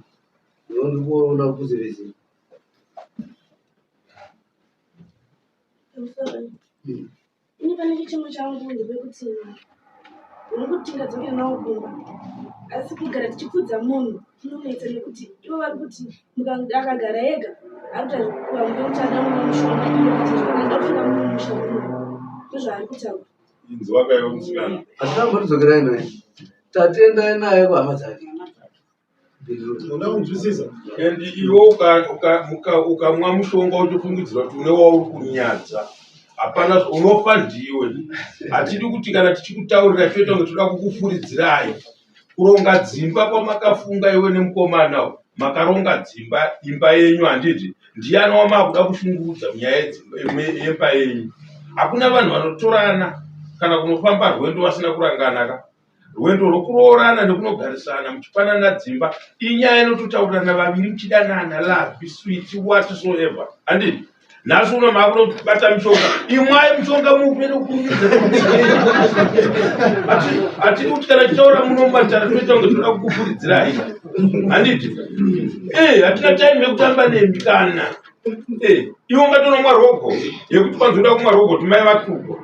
ndikuona kuzivisira. Ini pane chichemo changu ndepekuti ndiri tingadzokere nawo kumba asi kugara tichipfudza munhu kunonetsa nekuti ivo vari kuti akagara ega ari kuita zvekuva nekuti ada kumwa mushonga iye ada kufika mumusha muno ndozvaari kutaura. Inzwa kaiwe musikana. Hatina kumbotidzokerai naye tatiendai naye kuhama dzake. Unoda kunzwisisa and iwe ukamwa mushonga uchifungidzira kuti une wauri kunyadza hapana unofa ndiwe. Hatidi kuti kana tichikutaurira toita kunge toda kukufuridzirai. Kuronga dzimba kwamakafunga iwe nemukomana uyu makaronga dzimba imba yenyu handiti ndiyani wamakuda kushungurudza munyaya yemba yenyu. Hakuna vanhu vanotorana kana kunofamba rwendo vasina kurangana ka. Rwendo rwokuroorana nekunogarisana muchipanana dzimba inyaya inototaurirana vaviri muchidanana love sweet what so ever handiti nhasi uno makunobata mishonga imwai mishonga mupe nekukurumidza hatidi kuti kana tichitaura muno mumatara toita kunge toda kukufuridzirai handiti ee hatina time yekutamba nemi kana iwe ungatonomwa rogo yekuti kwanzi uda kumwa rogo kuti mai vatukwa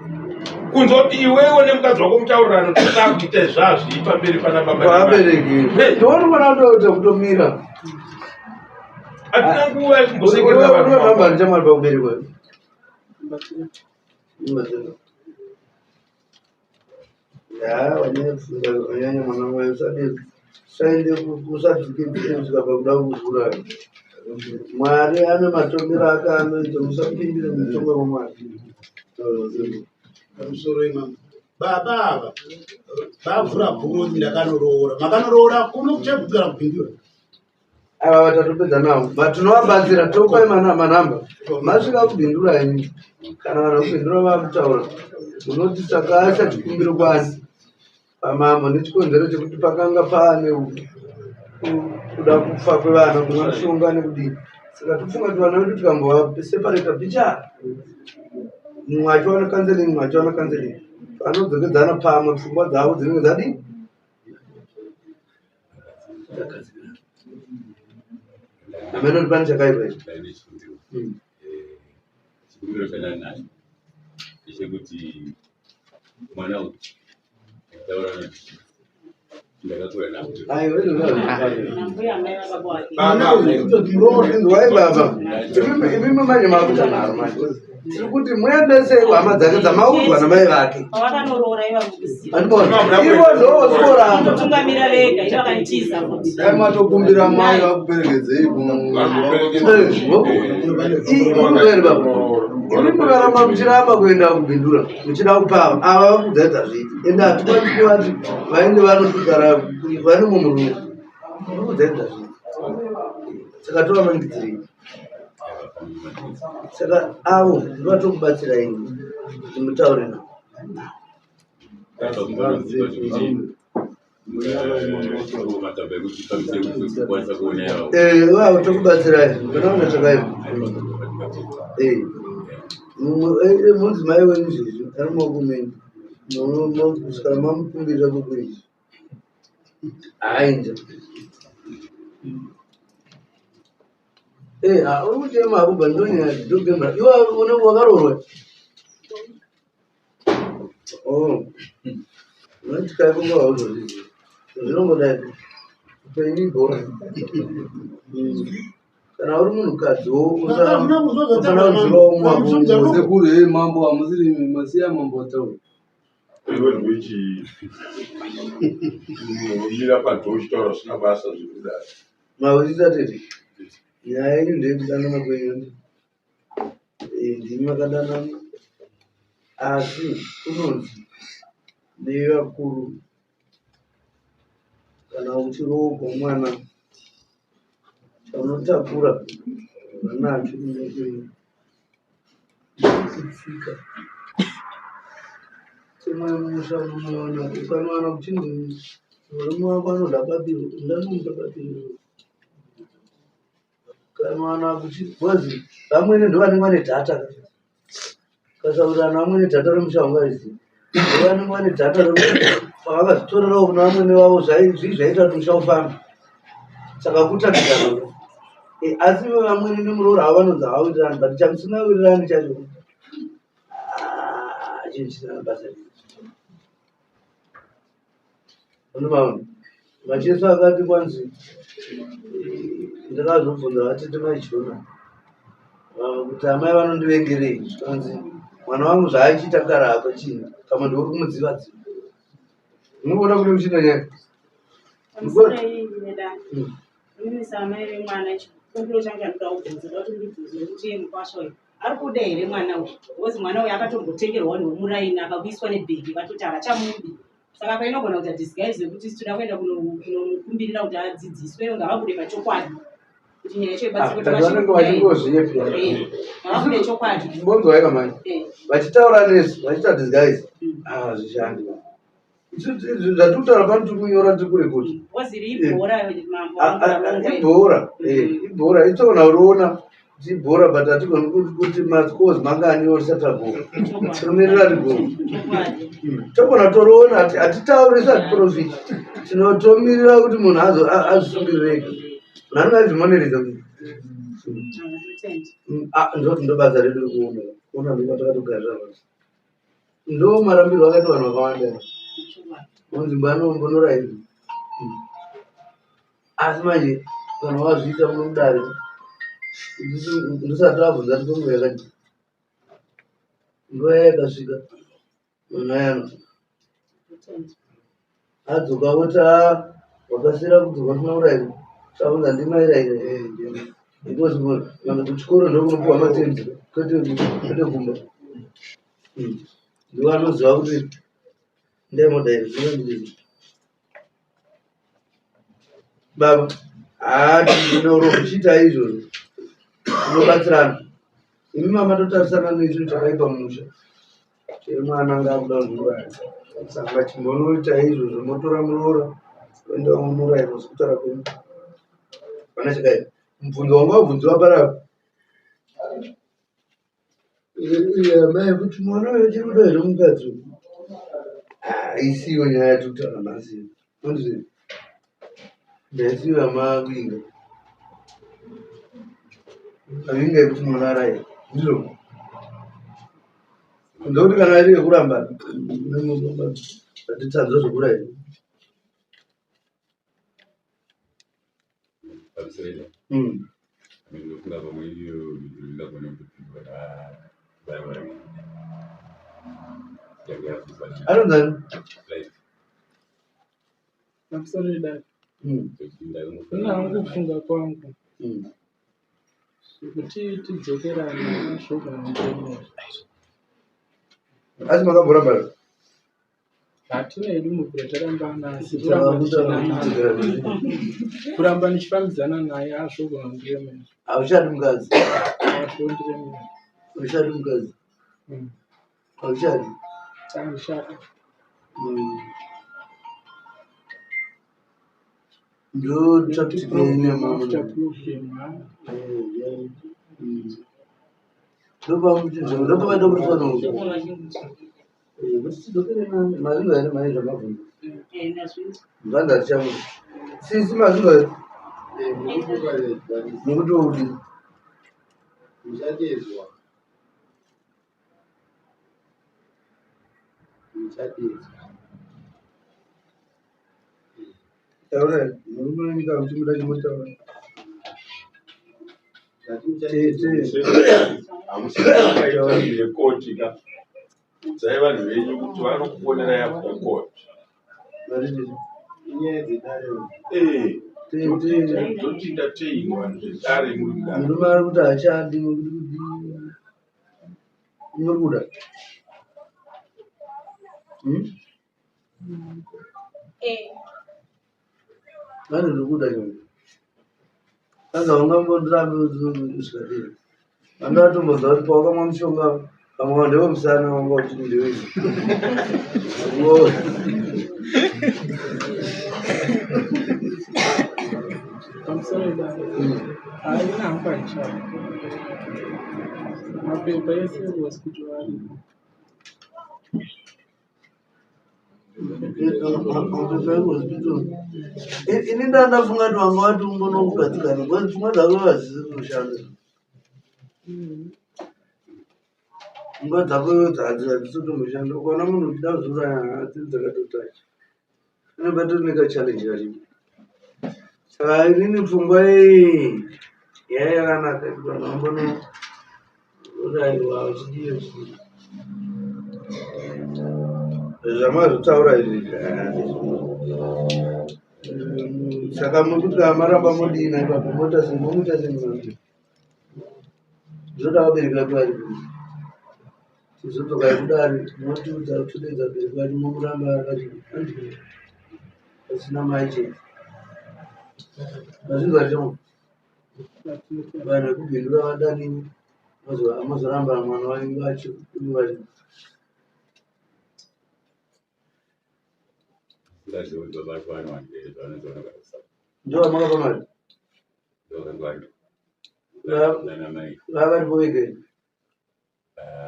kunze kuti iwewe nemukadzi wako mutaurirano toda kuita izvazvi pamberi pana baba Vabereki ndinoona kutoita kutomira. Hatina nguva yekumbosekerera vanhu. Unonamba ndichamwari pakuberekwa. Ya wanyanya kufunga wanyanya mwana wayo usade usaende usadzike kusvika pakuda kuzviuraya. Mwari ane matongero ake anoita musapindire mutongo waMwari. Pamusoro imambo. Baba ava vavhura bhuku kuti ndakanoroora. Makanoroora kuno kuchegutu kana kuBindura? Ava vatatopedza navo but tinovabatsira topai manhamba masvika kuBindura imi kana vanhu vekubindura vakutaura munoti takaisa chikumbiro kwani pamambo nechikonzero chekuti pakanga paane kuda kufa kwevana kumwa mishonga nekudii saka tofunga kuti vana vedu tikambovaseparata picha Mumwe achiwana counseling, mumwe achiwana counseling. Vanodzokedzana pamwe pfungwa dzavo dzinenge dzadii? Dzagadzikana. Hameno kuti pane chakaipa ichi. Ndaine chikumbiro. Chikumbiro chandinacho ndechekuti mwana uyu nditaura ndakakura navo. Inzwai baba, imimi manje makuita nharo manje. Tiri kuti muendesei kuhama dzake dzamaudzwa namai vake. Ivo ndovosikoramba. Dai matokumbira mai vakuperekedzei baba. Imi mukaramba muchiramba kuenda kubindura muchida kupa ava ava vakuudza kuti hazviiti ende hatikwanisi kuvati vaende vanotogara vane mumwe murume vakuudza kuti hazviiti saka tovamanikidzirei saka avo ndovatokubatsirai kuti mutaure navo. Vavo tokubatsirai kana chakaipa mudzimai wenyu izvezvi ari mumaoko menyu kusvika mamukumbirira kwekuizvi hainja uri kuchema hako but ndonyaya ndogembra iwe unenge wakaroorwa. Oh. Unoti kai kumba hauzozvizivi. Zvinongodai. Upenyu ibhora. Kana uri munhukadzi wo unofanira kuzivawo mwako. Sekuru hey mambo hamusiri masiya mambo ataura. Iwe ndiwe mira padhoo uchitaura zvisina basa zvekudai. Mawizita tete. Nyaya yenyu ndeyekudanana kwenyu. Ndimi makadanana asi kunonzi nevakuru kana uchiroogwa mwana chaunotakura nacho kumba kwenyu itsika semwemusha unoona ukanowana kuchinzi murume wako anoda babiro ndanomupa babiro Kana kuchi because vamwene ndovanenge vane data ukasawirirana vamwene data remusha haungarizivi ndovanenge vane data pavakazvitorerawo kuna vamwene vavo zvii zvaita kuti musha ufambe saka kutatidzana asi vamwene nemuroora havo vanonzi havawirirani but chamusingawirirani chacho chinhu chisina basa. Unovaona Macheso akati kwanzi ndakazobvunza vatete mai Jona kuti amai vanondivengerei zvikanzi mwana wangu zvaachiita kare apa chii pamwe ndiuri kumudziva dziva munoona kune kuchina nyaya. Pamusoroi nedare. Inini saamai vemwana chikumbiro changu chandoda kubvunza ndoda kuti ndibvunze kuti iye mukwasha uyu ari kuda here mwana uyu because mwana uyu akatombotengerwa vanhu vemuraini akakuiswa nebhegi vatoti havachamudi saka painogona kuita disguise yekuti isu toda kuenda kunomukumbirira kuti adzidziswe ngavabude pachokwadi kuti nyaya yacho ibatsire kuti Ah, vanenge vachingozviye Eh, ngavabude chokwadi. Mbonzwa yaka manje Eh. vachitaura nesu vachiita disguise ah hazvishandi. Zvatiri kutaura pano tiri kunyora tiri kurekodi. Because iri ibhora mambo. Ibhora ibhora itogona kuriona kuti ibhora but hatigoni kuti mascores mangani risati ragova tinomirira rigova togona toriona hatitauri isu hatiprofiti tinotomirira kuti munhu azvisungirire ega munhu anenge achizvimoneredza kuti ndobasa redu rekuona kuona ndokwatakatogarira pasi. Ndo marambirwo akaita vanhu vakawanda munzvimbo anombonorairwa asi manje kana wazviita muno mudare ndisati vabvunza kuti kwenguva yakadii nguva yakasvika munhu ayano adzoka oti haa wakasira kudzoka usina kurairwa chabvunza ndimairaira because vanhu kuchikoro ndokunopiwa matenzi kwete kwete kumba ndiwo anoziva kuti ndaimoda here zvinondii baba haa tinoro kuchiita izvozvo tinobatsirana imi mama totarisana nechinhu chakaipa mumusha Chemwana anga akuda kuzviuraya saka chimbonoita izvozvo motora muroora oenda omurayiro sekutaura kwenyu pana chakaipa mubvunzo wanga wabvunziwa panapa. Mai kuti mwana uyo chiri kuda here mukadzi uyu? Haisiyo nyaya yatiri kutaura nhasi. Andizvo? Ndaisiyo yamakuinga. Avinga yekuti mwana araire. Ndizvo? Ndokuti kana iri yekuramba atitadza zvekuraira. Anonzani? Pamusoro idai. Ini hangu kufunga kwangu kuti tidzokerane zvogona kundiremera. Asi makamborambana? Hatina hedu mubvira tarambana asi kuramba tichinanana kuramba ndichifambidzana naye hazvogona kundiremera. Hauchadi mukadzi? Hazvondiremera. Hauchadi mukadzi? Hauchadi? Handichadi. Ndo tactic yenyu After problem, ha? Ndopavada kuti vano Mazvinzwa here mhai zvamabvunza? Zvanzi hatichamuda. Sisi mazvinzwa here? Mukuti wokudii? Muchadedzwa. Muchadedzwa. Taurai, murume wenyika muchimuda chimbotaura. Hamusikaita ka. Udzai vanhu venyu kuti vanokufonerai after court. Inyaya dzedare. Eh, totinda tei vanhu vedare muri mudare. Murume ari kuti haachadi nekuti kudii. Muri kuda? Hmm? Eh. Vane zvekuda nyaya. Saka haungambondirambi zvikadini. Vanga vatombonzwa kuti pawakamwa mushonga pamwe ndewemusana wanga uchiti ndewei. Pamusoro idai. Haina hangu handichadi. Mapepa ese ekuhospital aripo. Ini ndandafunga kuti vanga vati ungonokugadzikana because pfungwa dzako hadzisi kushanda. Pfungwa dzako hadzisi kutomboshanda. Ukaona munhu uchida kuzviuraya hadzi dzakatotacha. Anobva atori nekachallenge karipo. Saka inini pfungwa iyi yaiva yakanaka kuti vanhu vambonouraiwa vachidii vachidii. Zvamazotaura izvi saka muri kuti kana maramba modii nhai baba moita sei momuita sei mwana? Zvoda vabereki vake vari kupi? Tizodzoka kudare motiudza todeedza vabereki vacho momuramba akadii handii pasina mai chete. Mazvinzwa chemo? Vanhu vekubhindura vadaniwe mozoramba mwana wenyu vacho vacho. Ndovamakapa mari? Vava varipo vega here?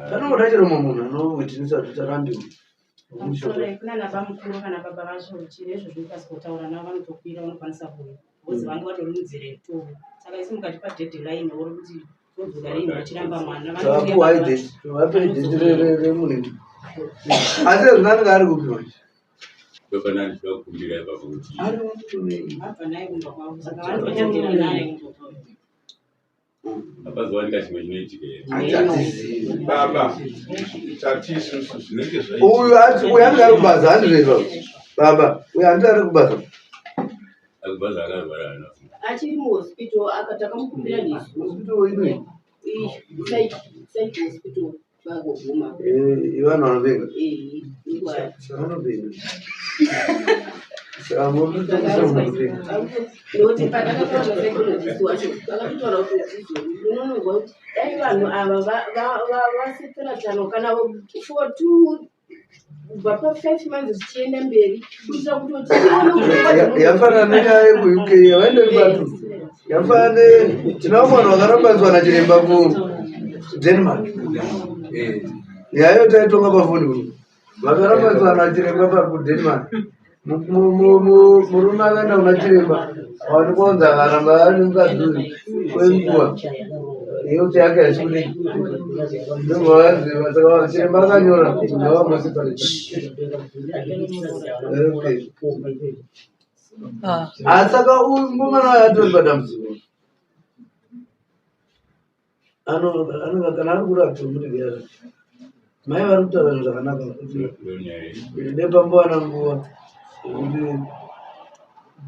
Panongoda chero mumwe munhu anowitnessa kuti tarambiwa. Kunana bamukuru kana baba vacho chero izvozvo ukasikotaura navo vanotokwira vanokwanisa kuuya because vange vatori munzira yekutovo saka isu mukatipa deadline oro kuti todzoka rini vachiramba mwana Tavapuwa date, vape date remunhu. Asi zvino anenge ari kupi manje? Ndofanira ndichida kukumbira ipapo kuti Ari kupi? vabva naye kumba kwavo saka vanototendera naye kumba kwavo hapazowanika chimwe chinoitika here? Hatizivi. Baba, tati isusu zvinenge zvaitika. Uyu ati uyu anenge ari kubasa handizvo izvozvo. Baba, uyu anenge ari kubasa. Akubva akarwara haana Achiri muhospital aka takamukumbira nesu. Hospital inoi? Site site hospital vagoguma. Eh, vanhu vanopenga. Eh, ingwara. Vanopenga. Saka muri kutokusa munopenga. Nokuti patakataura napsychologist wacho vakatotaura kuti izvozvi unononzwa kuti dai vanhu ava vaseparatana kana for two kubva pa5 months zvichienda mberi kuitira kuti tione kuti Yafanana nenyaya yekuUK yavaenderi batu. Yafanana ne tinavo vanhu vakarambaniswa nachiremba kuDenmark. Nyaya iyo taitonga pafoni kuno. Vakaramba ana chiremba pakuDenmark. Murume akaenda kuna chiremba waonekwa kunzi akaramba ari mukadzi uyu kwenguva yekuti yake haisi kudii. Ndobva vanzi saka chiremba akanyora ngavamuseparate. Okay. Ah, saka uyu mukomana uyu atori padambudziko. Ano kana ari kurapwa muregera. Mai vari kutaura zvinhu zvakanaka kuti nepambowana nguva yekuti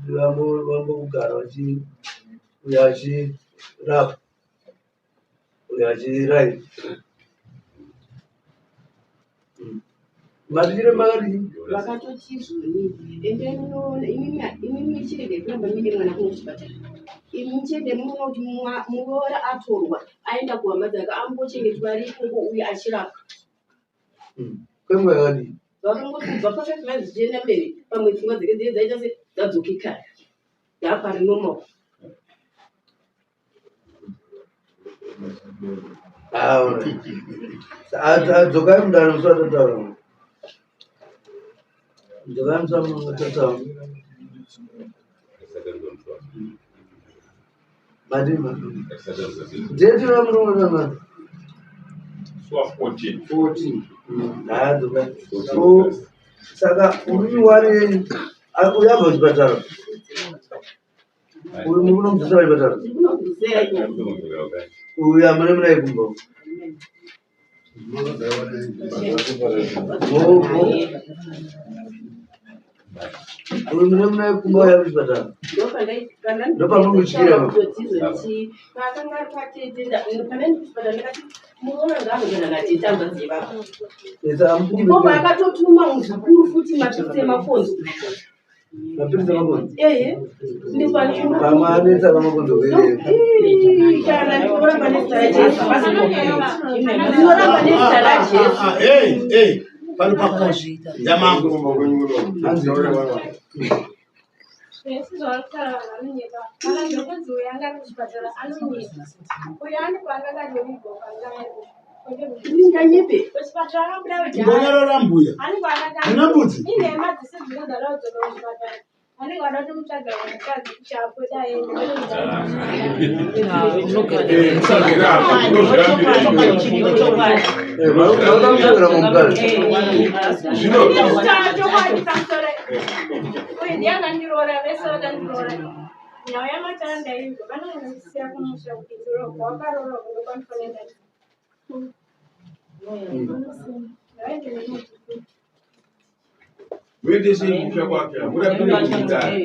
vambogara vachi uyo achirapwa uyo achiraira. Mati chiremba akadii? Vakatoti zvoni endai munoona imimi chirege kuramba muine mwana kuno kuchipatara. Imi muchiende munoona kuti muroora atorwa aenda kuhama dzake ambochengetwa ari ikoko uyu achirapwa. Kwenguva yakadii? Vakangoti kubva pa5 months zvichienda mberi pamwe pfungwa dzake dziye dzaita se dzadzokekana dzapari normal. Dzokai mudare musi watataura. Dzokai musi watataura. Mati date ramunoona mani? 14. 14. Haa, dzokai. So saka uri wari uyu abva kuchipatara. Uyu muri kunomudzosera kuchipatara. Uyu amene munai kumba. Uyu mune munai kumba uya kuchipatara. Ndopamuri kutyira apa. Paakanga ari patete pane kuchipatara ndakati muroora ngaanogara natete hanzvadzi yevavo. Ndipo paakatotuma muzukuru futi mapiritsi emakonzo. Mapiritsi emakonzo? Ehe. Pamwe anetsa kamakonzo kuerera. Kana ndinoramba nezita raJesu. Ndinoramba nezita raJesu. Hey, hey, pano pakosha yamambo. Zvese zvavari kutaura vanhu vanonyepa. Kana zvekunzi uyu anga ari kuchipatara anonyepa. Uyu ane kwaanga akandovigwa kwaanga ari. Ndinganyepe. Kuchipatara akabuda kudhara. Mbonyarara mbuya. Ane kwaanga Muna mbudzi? Inhema dzese dzinonzi ada kudzoka kuchipatara. Anenge ada kutomutsvaga mukadzi kuti abude aende. Vanoda mukadzi. Ndinotaura chokwadi pamusoro. Uyu ndiye akandiroora, vese vakandiroora. Nhau yamatara ndainzwa vanongondisiya kumusha kuPindura uko wakaroorwa ndokwanofanira Ngavaende nemuzukuru. Muende sei kumusha kwake? Hamurapire kuchitari.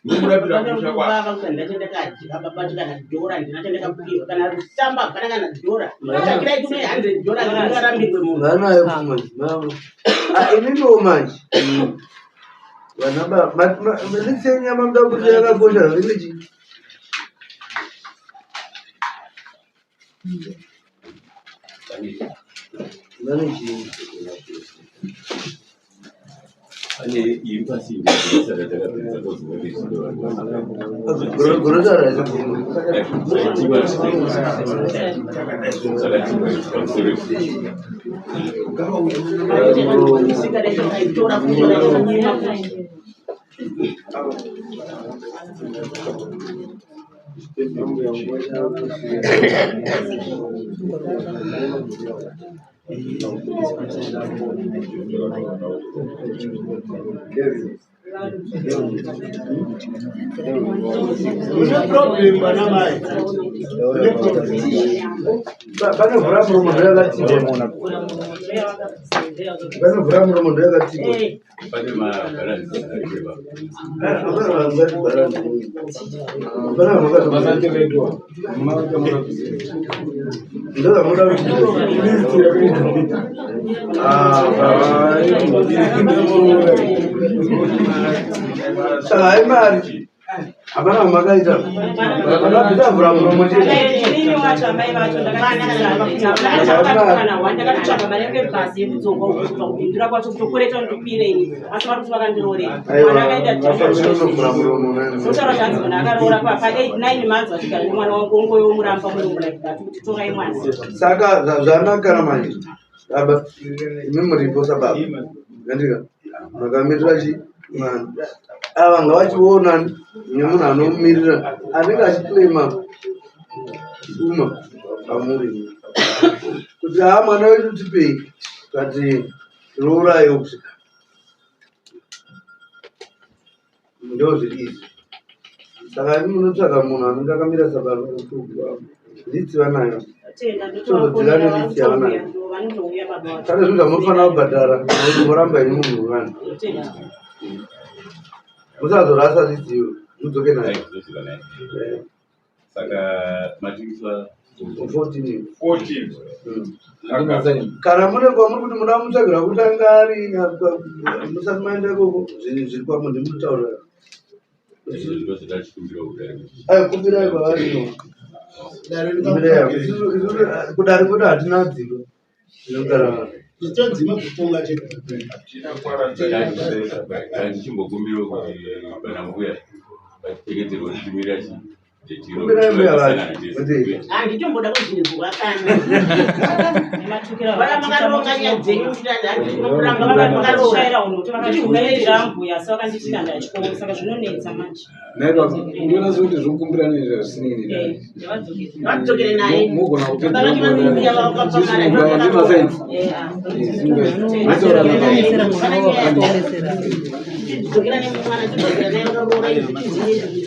Munomurapira kumusha kwake. Ndakadya baba kana dhora ndina chandakapihwa kana rusamba hapana kana dhora tsvakirai kune 100 dollars ndingarambirwe munhu. Vanayo pfuma mama. Ah, imimiwo manje. Vana ba litse nyama muda kuti yakakosha zvine chii? Vane chii? Pane iri pasi takapedza Gorosa Mune problem vana mai. Mune problem. Panovhura muromo ndoyakatibwa. Panovhura muromo ndoyakatibwa. Pane mabharanzi aripo ipapo. Hapana vangati bharanzi. Hapana vangati. Ndovamuda kuti. Ah, saka hai mari. Hapana vamakaita. Vakabvisa mvura muromo chete. Inini wacho amai vacho ndakatitsvakana ndakatotsvaka mari yangu yebhasi yekudzoka kubva kubindura kwacho kutokwereta ndikwire ini asi vari kuti vakandiroorera. Aiwa, Mwana akaenda vafanira kunovhura muromo nani. Zvotaura zvanzi munhu akaroora pa 8 9 months vachigara nemwana wangu ongoyo omuramba murungu like that kuti torai mwana. Saka zvanakana manje. Baba, imi muripo sababa. Ndandika makamirira chi mwana. Ava ngavachiona nemunhu anomirira anenge achiclaima pfuma pamuri. Kuti haa mwana wedu tipei kati roorai kusvika. Ndozviri izvi. Saka imi munotsvaga munhu anenge akamira sababa litsi vanayo. Tenda Tozodzira ndotovafonera nelitsi yavanayo. vanotouya vanotouya baba vacho. Pane zvinhu zvamunofanira kubhadhara nokuti moramba imi munhu wevanhu. Ndotenda. Musazorasa litsi iyo mudzoke nayo. Ndodzoka naye. Eh, Saka matikiswa 14. 14. Kana mune kwamuri kuti muda mutsvagira kuti anga ari musati maenda ikoko zvinhu zviri kwamuri ndimutaurira. Ndozvatachikumbira kudare kuti Ayo kumbirai kwavari no. Kumbirai. Isusu kudare kwedu hatina dzimba dzinogara vanhu. Zvitodzima kutonga chete. Ndichimbokumbira kuti pana mbuya vatiperekedzerwe tichimirira Kumbirai mbuya vacho. Kuti Handitomboda kuzvinzwa kana. Nematukiro Vana makaronga nyaya dzenyu kuti handinomuramba makaroora. vakandishaira unhu kuti vakandihurira mbuya asi vakanditika ndachikoro saka zvinonetsa manje. Nhai baba, ndinoona sekuti zvokumbira nezvi hazvisinei Eh, ndavadzokere. Vadzokere naye. Mogona Baba vacho vanouya vakapamara. kupedza. Eh, ah. Tidzokera nemwana, tidzokera naye vakaroora izvi tizive izvi.